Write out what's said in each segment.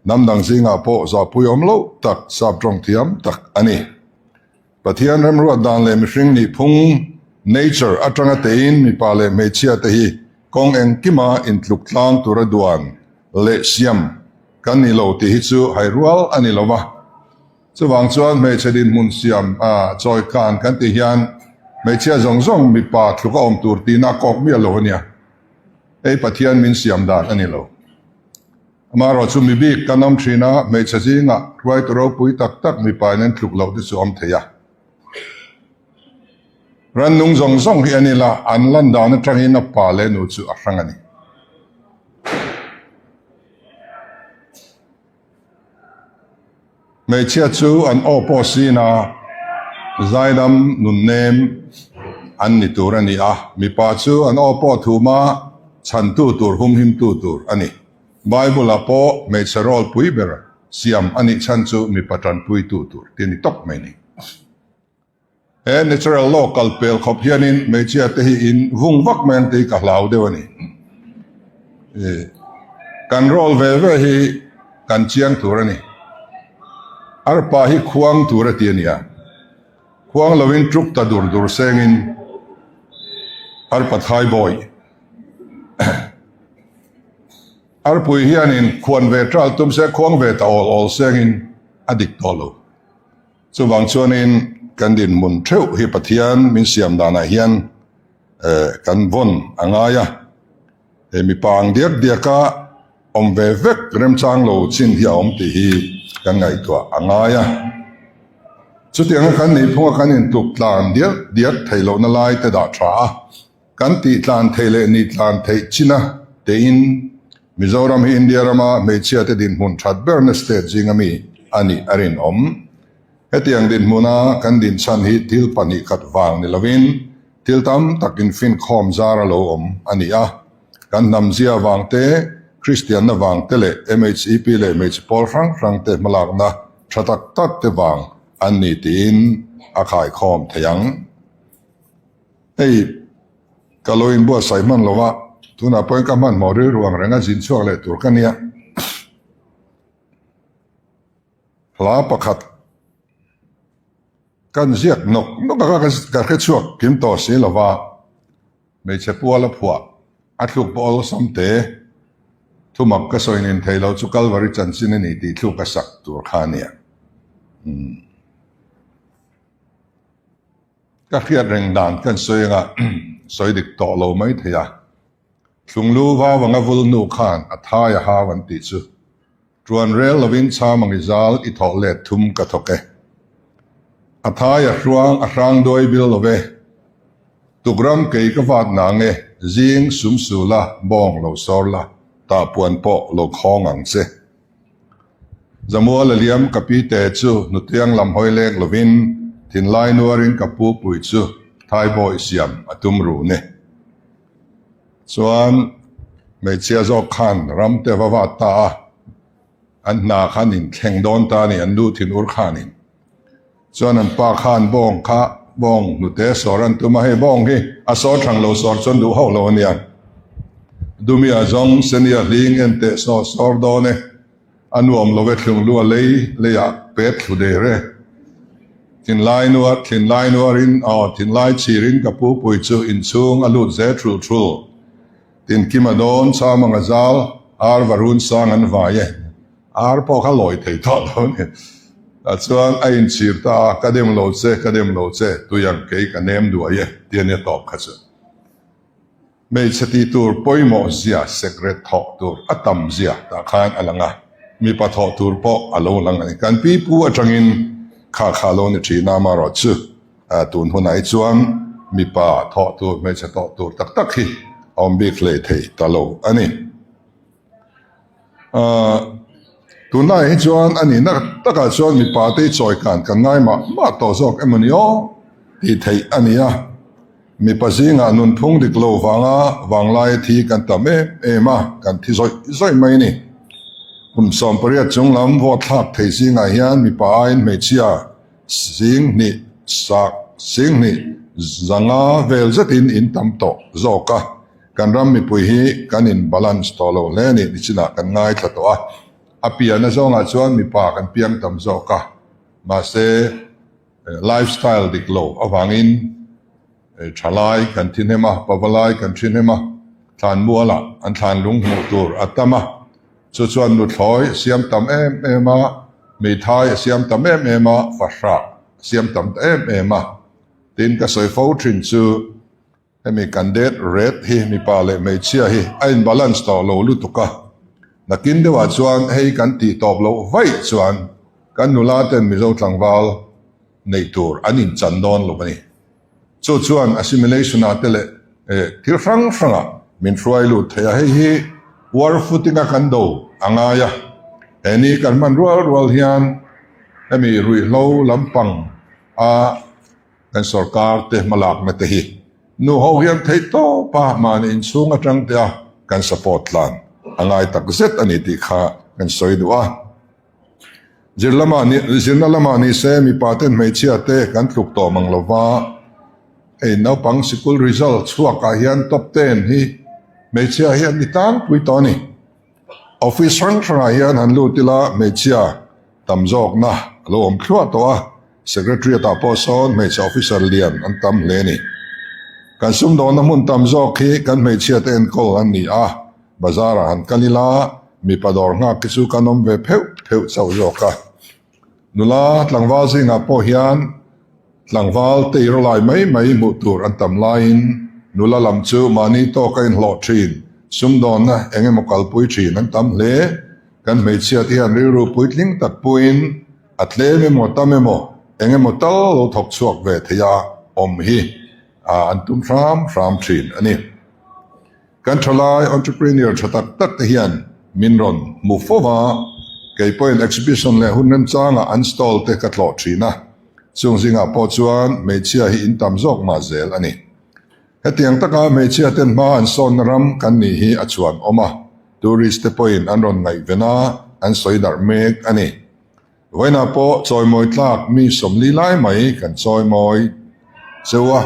Hnam dang zingah pawh zahpui awm loh tak, sap tawng thiam tak a ni. Pathian remruat dan leh mihring nih phung, nature, atanga tein mipa leh hmeichhia te hi kawng engkima intluk tlang tura duan leh siam kan ni lo tih hi chu hai rual a ni lo va. Chuvang chuan hmeichhe dinhmun siam a chawi kan kan tih hian hmeichhia zawng zawng mipa tluka awm tur tihna a kawk miah lo a nia. Hei Pathian min siam dan a ni lo. Amaherawh chu mi bik kan awm thin a, hmeichhe zingah hruaitu ropui tak tak mipa in an tluk loh te chu awm thei a. Rannung zawng zawng hi an ila, an lan dan atangin a pa leh nu chu a hrang a ni. Hmeichhia chu an aw pawh sin a, zaidam nunnem an ni tur a ni a, mipa chu an aw pawh thuma chhantu tur humhimtu tur a ni. Bible-ah pawh hmeichhe role pui ber siam a nih chhan chu mipa tanpuitu tur tih a ni tawp mai a ni. He natural law kal pel khawp hianin hmeichhia te hi in vung vak mai ang tih hi ka hlau deuh a ni. Kan role ve ve hi kan chiang tur a ni. Arpa hi khuang tur a ti a nia. Khuang lovin tuk ta dur dur sengin arpa thai bawi. Arpui hianin khuan ve ṭal tum se khuang ve ta awl awl sengin a dik tawh lo. Chuvang chuanin kan dinhmun theuh hi Pathian min siam danah hian kan vawn a ngai a, he mipa ang diak diaka awm ve vek remchang lo chin hi a awm tih hi kan ngaihtuah a ngai a. Chutianga kan nihphunga kan intluk tlan diak diak theih lohna lai te dah tha a. Kan tih tlan theih leh nih tlan theih china tein Mizoram hi India rama hmeichhia te dinhmun that berna state zinga mi a nih a rinawm. Hetiang dinhmuna kan dinchhan hi thil 2 khat vang ni lovin thil tam tak infinkhawm zar a lo awm a ni a. Kan hnamzia vang te, Kristianna vang te leh MHEP leh hmeichhe pawl hrang hrang te hmalakna tha tak tak te vang an ni tiin a khaikhawm thei ang. Hei, ka lo inbuatsaih hman lo a, tunah pawhin ka hmanhmawh rilru ang reng a zin chhuak leh tur ka nia. Hla pakhat kan ziak nawk nawk a, ka hre chhuak kim tawh si lo va, hmeichhe pual a phuah, a thluk pawh awlsam te, thumak ka sawi nin thei lo chu Kalvari chanchin a ni tih thluk a sak tur kha a nia. Umm. Ka hriat reng dan kan sawi anga sawi dik tawh lo mai thei a. Thlunglu vau anga vul nu khan a thai a hau an tih chu. Tuan rel lovin cham ang i zal i thawh let thum ka thawk e. A thai a hruang a hrang duai bil lo ve. Tukram kei ka vat nang e, zing sum su la, bawng lo sawr la, tah puan pawh lo khawng ang che. Zamual a liam ka pi te chu hnutiang lam hawi lek lovin thinlai nuarin ka pu pui chu thaibawi siam a tum run e. Chuan hmeichhia zawk khan ram te va vat ta a, an hna khan inthleng dawn ta a ni, an lu thin ur khanin. Chuan an pa khan bawng kha bawng hnute sawr an tum a, hei bawng hi a sawr thang lo sawr chuan duh hauh lo a nia. Dumia zawng senia hling en teh saw sawr dawn e, a nuam lo e thlung lu a lei leiah pet thlu der e. Thinlai nuar thinlai nuarin aw thinlai chhirin ka pu pui chu inchhung a lut zel thul thul. Tinkima dawn cham anga zal ar va run sang an vai e. Ar pawh kha lawi thei tawh lo a ni. Tah chuan a inchhir ta a, ka dem lo che, ka dem lo che, tui ang kei ka nem duai e, ti a nia tawp kha chu. Hmeichhe tih tur pawimawh zia, secret thawh tur a tam zia tah khan a lang a, mipa thawh tur pawh a lo lang a ni. Kan pi pu atangin kha kha lo ni thin a, amaherawh chu tun hunah hi chuan mipa thawh tur, hmeichhe thawh tur tak tak hi a awm bik hlei thei ta lo a ni. Tunlai hi chuan a nihna takah chuan mipa te hi chawi kan kan ngai mah mah tawh zawk emaw ni aw tih theih a ni a. Mipa zingah nunphung dik lo vanga vanglaia thi kan tam em em a, kan thi zawih zawih mai a ni. Kum 18 chung lam vote thlak thei zingah hian mipa aiin hmeichhia 2,000 sak 2,500 vel zetin in tam tawh zawk a. Kan ram mipui hi kan in balance tawh lo hle a ni nichinah kan ngaithla tawh a. A pian azawngah chuan mipa kan piang tam zawk a, mahse lifestyle dik lo avangin thalai kan thi hnem a, pavalai kan thi hnem a, thlanmualah an thlan lung hmuh tur a tam a, chu chuan nuthlawi a siam tam em em a, hmeithai a siam tam em em a, fahrah a siam tam ta em em a. Tin, ka sawi fo thin chu hemi kan death rate hi mipa leh hmeichhia hi a in balance tawh lo lutuk a, nakin deuhah chuan hei kan tih tawp loh vaih chuan kan nula ten Mizo tlangval neih tur an in chan dawn lo a ni. Chu chuan assimilation ah te leh thil hrang hrangah min hruai lut thei a, hei hi war footing a kan do a ngai a, he ni kan hman rual rual hian hemi ruihhlo lampang a kan sorkar te hmalakna te hi nu ho hian theih tawp a mahni inchhung atang te a kan support tlan a ngai tak zet a ni tih kha kan sawi duh a. Zir lamah ni zirna lamah ni se mipa ten hmeichhia te kan tluk tawh mang lo va, hei naupang sikul result chhuak ah hian top ten hi hmeichhia hi an ni tlangpui tawh a ni. Office hrang hrangah hian han lut ila hmeichhia tam zawkna a lo awm thluah tawh a, Secretariat ah pawh sawn hmeichhe officer lian an tam hle a ni. Kan sumdawnna hmun tam zawk hi kan hmeichhia te enkawl an ni a, bazar ah han kal ila mipa dawr nghak hi chu kan awm ve pheuh pheuh chauh zawk a. Nula tlangval zingah pawh hian tlangval te i rawlai mai mai hmuh tur an tam laiin nula lam chu mahni tawka inhlawh thin, sumdawnna eng emaw kalpui thin an tam hle. Kan hmeichhia te hian rilru puitling tak puiin a tlem emaw tam emaw eng emaw tal lo thawk chhuak ve thei a awm hi an tum hram hram thin a ni. Kan thalai entrepreneur tha tak tak te hian min rawn hmu fo va, kei pawhin exhibition leh hun remchangah an stall te ka tlawh thin a, chung zingah pawh chuan hmeichhia hi in tam zawk mah zel a ni. Hetiang taka hmeichhia ten hma an sawnna ram kan nih hi a chhuan awm a, tourist te pawhin an rawn ngaihven a, an sawi darh mek a ni. Vawiinah pawh chawimawi tlak mi 40 lai mai kan chawimawi cheu a.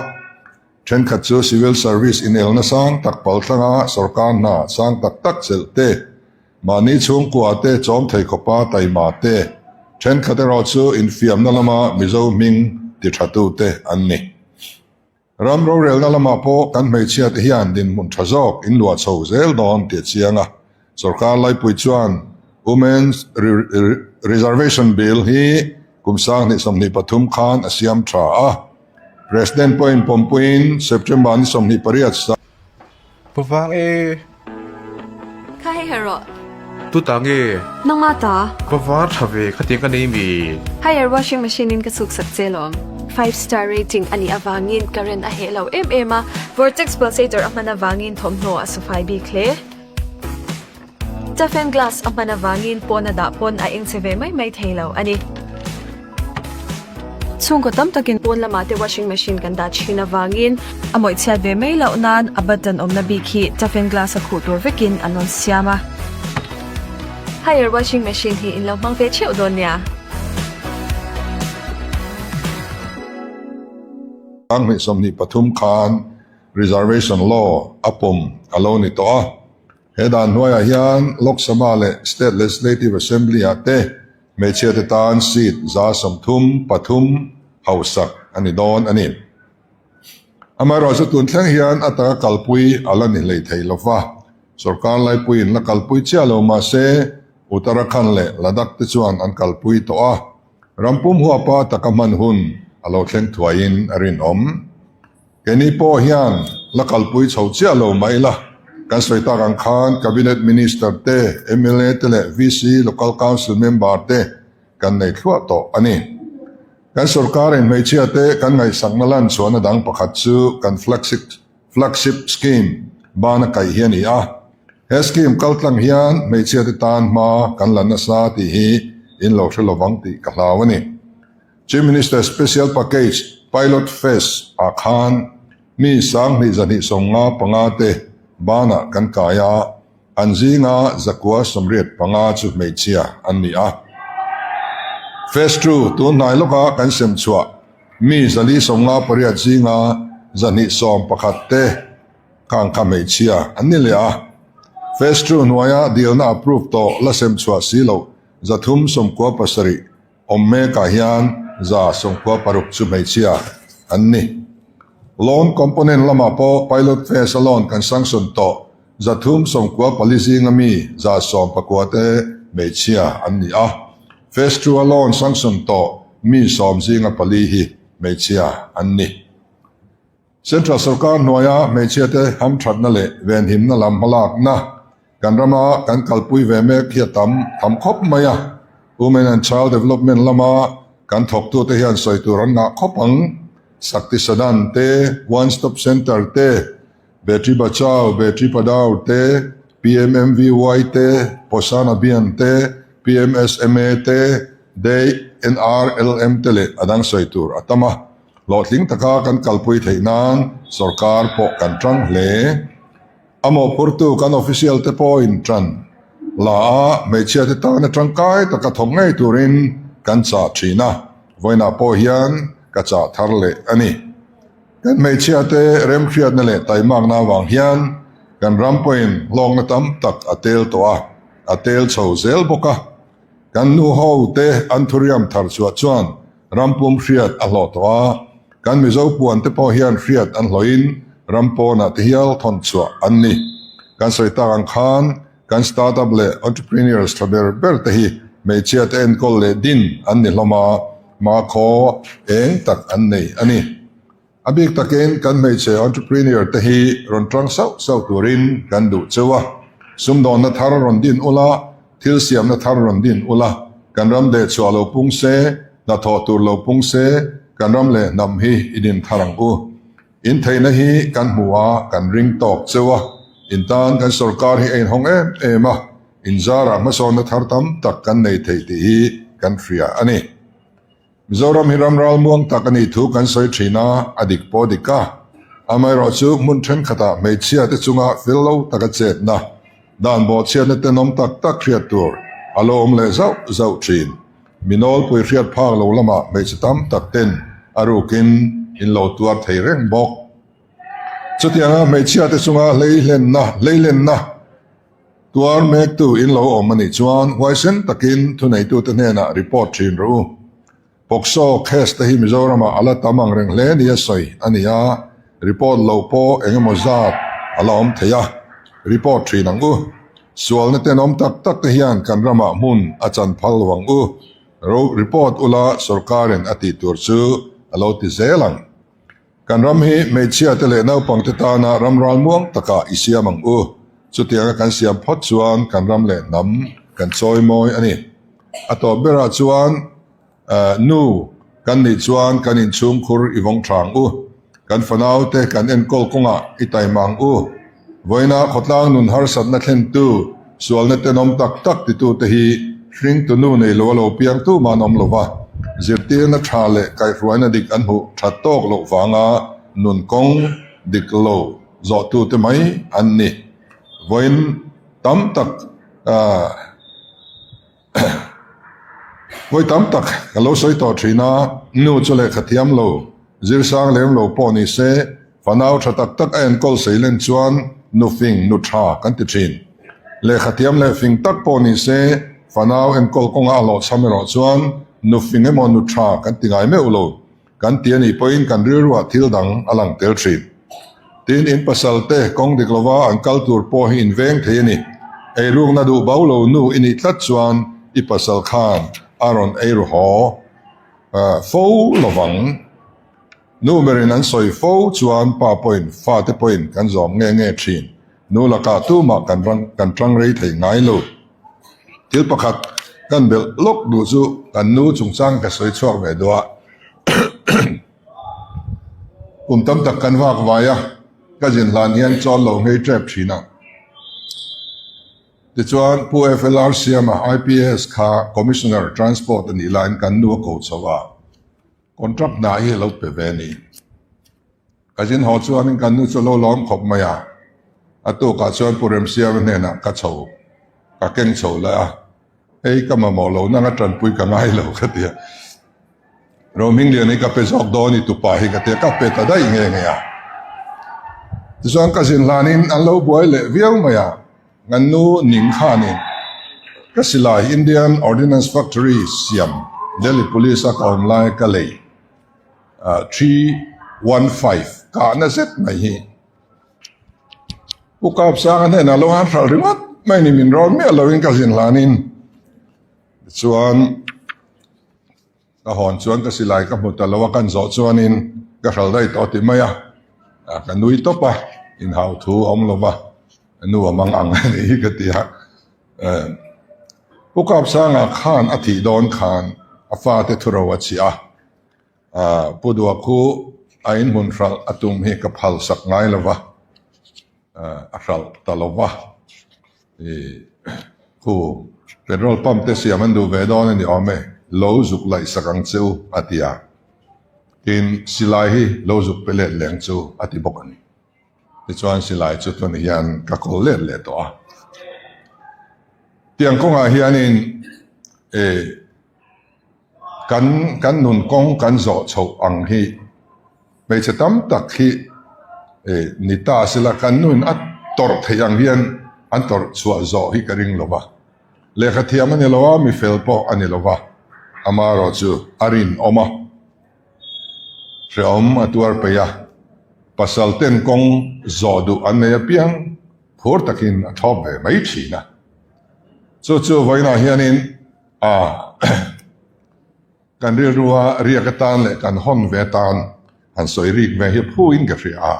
Thenkhat chu civil service inelna sang tak pal thlanga sorkar hna sang tak tak chelh te, mahni chhungkua te chawm thei khawpa taima te, thenkhat erawh chu infiamna lama Mizo hming ti tha tu te an ni. Ram rorelna lamah pawh kan hmeichhia te hian dinhmun tha zawk inluah chho zel dawn tih a chiang a, sorkar laipui chuan Women's Reservation Bill hi kum 2023 khan a siam tha a. President pawhin pawmpuiin September ni 28 sa. Pa vang e. Kha hei her rawh. Tu ta nge? Nangma ta. Pa var tha ve khatiang ka nei mi. Haier washing machine in ka chhuk sak che lawm. Five star rating a nih avangin current a heh lo em em a, vortex pulsator a hman avangin thawmhnaw a sufai bik hle. Toughen glass a hman avangin pawn a dah pawn a eng che ve mai mai thei lo a ni. Chhungkaw tam takin pawn lamah te washing machine kan dah thin avangin a mawih chhiat ve mai loh nan a button awmna bik hi toughen glass a khuh tur vekin an rawn siam a. Haier washing machine hi in lo hmang ve theuh dawn nia. 2023 khan Reservation Law a pawm a lo ni tawh a. He dan hnuaiah hian Lok Sabha leh State Legislative Assembly-ah te hmeichhia te tan seat 33 hausak a ni dawn a ni. Amaherawhchu tun thleng hian a taka kalpui a la ni hlei thei lo va, sorkar laipuiin la kalpui chiah lo mah se Uttarakhand leh Ladakh te chuan an kalpui tawh a, ram pum huapa taka hman hun a lo thleng thuaiin a rinawm. Keini pawh hian la kalpui chho chiah lo mah ila, kan sawi tak ang khan Cabinet Minister te, mla te leh VC, Local Council member te kan nei thluah tawh a ni. Kan sorkarin hmeichhia te kan ngaihsakna lan chhuahna dang pakhat chu kan Flagship Scheme bana kaih hi a ni a. He scheme kaltlang hian hmeichhia te tan hma kan la nasa tih hi in lo hre lovang tih ka hlau a ni. Chief Minister Special Package Pilot Phase ah khan mi 2255 te banah kan kai a, an zinga 185 chu hmeichhia an ni a. Phase ii tun hnai lawka kan sem chhuah mi 458 zinga 211 te khang kha hmeichhia an ni leh a. Phase ii hnuaia dilna approve tawh la sem chhuah si loh. 397 awm mekah hian 96 chu hmeichhia an ni. Loan component lamah pawh pilot phase a loan kan sanction tawh 394 zinga mi 19 te hmeichhia an ni a. Phase 2 a loan sanction tawh mi sawm zinga pali hi hmeichhia an ni. Central sorkar hnuaia hmeichhiate hamthatna leh venhimna lam hmalakna kan rama kan kalpui ve mek hi a tam tham khawp mai a. Women and Child Development lama kan thawktute hian sawi tur an ngah khawp ang. Sakti Sadan te, One Stop Centre te, Beti Bachao, Beti Padhao te, PMMVY te, Poshan Abhiyan te, PMSMA te, DNRLM te leh a dang sawi tur a tam a. Hlawhtling taka kan kalpui theih nan sorkar pawh kan tang hle. A mawhphurtu kan official te pawhin tan la a, hmeichhia te tana tangkai taka thawk ngei turin kan chah thin a, vawiinah pawh hian ka chah thar leh a ni. Kan hmeichhia te remhriatna leh taimakna avang hian kan ram pawhin hlawkna tam tak a tel tawh a, a tel chho zel bawk a. Kan nu ho te an thuriam thar chhuah chuan ram pum hriat a hlawh tawh a, kan Mizo puan te pawh hian hriat an hlawhin ram pawnah te hial thawn chhuah an ni. Kan sawi tak ang khan kan start-up leh entrepreneurs tha ber ber te hi hmeichhia te enkawl leh din an ni hlawm a, hmakhaw eng tak an nei a ni. A bik takin kan hmeichhe entrepreneur te hi rawn tang sauh sauh turin kan duh cheu a, sumdawnna thar rawn din ula, thil siamna thar rawn din ula, kan ram dehchhuah lo pung se, hnathawh tur lo pung se, kan ram leh hnam hi i din thar ang u. In theihna hi kan hmu a, kan ring tawk cheu a, in tan kan sorkar hi a inhawng em em a, inzarah hmasawnna thar tam tak kan nei thei tih hi kan hria a ni. Mizoram hi ram ralmuang tak a nih thu kan sawi thin a, a dik pawh dik a. Amaherawh chu hmun thenkhatah hmeichhia te chunga fel lo taka chetna, dan bawhchhiatna tenawm tak tak hriat tur a lo awm leh zauh zauh thin. Mi nawlpui hriat phak lo lamah hmeichhe tam tak ten a rukin in lo tuar thei reng bawk. Chutianga hmeichhia te chunga hleihlenna, hleilenna, Tuar mektu in lo awm a nih chuan huaisen takin thuneitute hnenah report thin rawh u. POCSO case te hi Mizoramah a la tam ang reng hle nia sawi a ni a, report loh pawh eng emaw zat a la awm thei a, report thin ang u. Sualna tenawm tak tak te hian kan ramah hmun a chan phal lo ang u. Ro report ula sorkarin a tih tur chu a lo ti zel ang. Kan ram hi hmeichhia te leh naupang te tana ram ralmuang takah i siam ang u. Chutianga kan siam phawt chuan kan ram leh hnam kan chawi mawi a ni. A tawp berah chuan nu kan nih chuan kan inchhungkhur i vawng tha ang u. Kan fanau te kan enkawl kawngah i taima ang u. Vawiina khawtlang nun harsatna thlentu, sualna tenawm tak tak titute hi hringtu nu nei lo a lo piang tu mah an awm lo va, zirtirna tha leh kaihhruaina dik an hmuh that tawk loh vanga nun kawng dik lo zawhtute mai an ni. Vawiin tam tak Vawi tam tak ka lo sawi tawh thin a, nu chu lehkha thiam lo, zirsang lem lo pawh ni se, fanau tha tak tak a enkawl sei len chuan nu fing, nu tha kan ti thin. Lehkha thiam leh fing tak pawh ni se, fanau enkawl kawnga a hlawhchham erawh chuan nu fing emaw nu tha kan ti ngai meuh lo. Kan ti a nih pawhin kan rilruah thil dang a lang tel thin. Tin, in pasal te kawng dik lova an kal tur pawh hi in veng thei a ni. Eirukna duh bo lo nu i nih tlat chuan i pasal khan a rawn eiru haw fo lovang. Nu berin an sawi fo chuan pa pawhin fate pawhin kan zawm nge nge thin. Nu lakah tumah kan kan tang rei thei ngai lo. Thil pakhat kan belh lawk duh chu kan nu chungchang ka sawi chhuak ve duh a. Kum tam tak kan vak vai a, ka zin hlan hian chawl lo nghei tep thin a. Tichuan Pu FLR Siama IPS kha Commissioner Transport a nih laiin kan nu a ko chho a, contract hna hi a lo pe ve a ni. Ka zin haw chuanin kan nu chu a lo lawm khawp mai a, a tukah chuan Pu Remsiama hnenah ka chho, ka keng chho leh a, hei ka mamawh lo nanga tanpui ka ngai lo ka ti a, Rohminglian hi ka pe zawk dawn i tupa hi ka ti a, ka pe ta daih nge nge a. Tichuan ka zin hlanin an lo buai leh viau mai a, kan nu ning khanin. Ka silai Indian Ordnance Factory siam Delhi Police a ka awm lai ka lei 315 kahna zet mai hi Pu Kapsanga hnenah lo han hralh ringawt mai ni min rawn miah loin ka zin hlanin tichuan Ka hawn chuan ka silai ka hmu ta lo a, kan zawh chuanin ka hral daih tawh ti mai a, ka nui tawp a, inhau thu a awm lo va, nu a mang ang a nih hi ka ti a. Pu Kapsanga khan a thih dawn khan a fate thuro a chhiah a, Pu Duakhu a inhmun hralh a tum hi ka phalsak ngai lo va, a hralh ta lo va. Khu, petrol pump te siam an duh ve dawn a ni awm e, lo zuk laih sak ang che u, a ti a. Tin, silai hi lo zuk pe let leng chu a ti bawk a ni. Tichuan silai chu tun hian ka kawl let leh tawh a. Tiang kawngah hianin kan kan nun kawng kan zawh chhoh ang hi hmeichhe tam tak hi ni ta sela kan nun a tawrh theih ang hian an tawrh chhuah zawh hi ka ring lo va, lehkha thiam a ni lo a, mi fel pawh a ni lo va, amaherawhchu a rinawm a, hrehawm a tuar peih a, pasal ten kawng zawh duh an nei apiang phur takin a thlawp ve mai thin a, chu chu vawiinah hianin. A Kan rilrua riak atan leh kan hawn ve atan han sawi rik ve hi phuin ka hria a,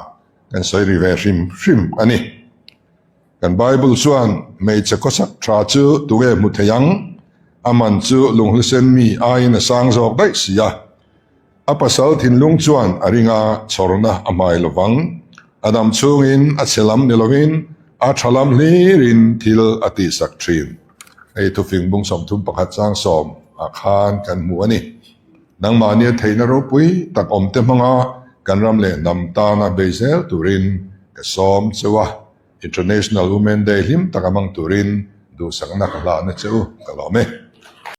kan sawi ri ve hrim hrim a ni. Kan Bible chuan hmeichhe khawsak tha chu tunge hmu thei ang? A man chu lunghlusen mi aiin a sang zawk daih si a. A pasal thinlung chuan a ring a, chhawrna a hmai lo vang. A dam chhungin a chhe lam ni lovin a tha lam hlirin thil a tihsak thin. Hei thufing bung 31 chang sawm ah khan kan hmu a ni. Nangmahnia theihna ropui tak awmte hmanga kan ram leh hnam tana bei zel turin ka sawm cheu a, International Women Day hlim taka hmang turin duhsakna ka hlahna che u ka lawm e.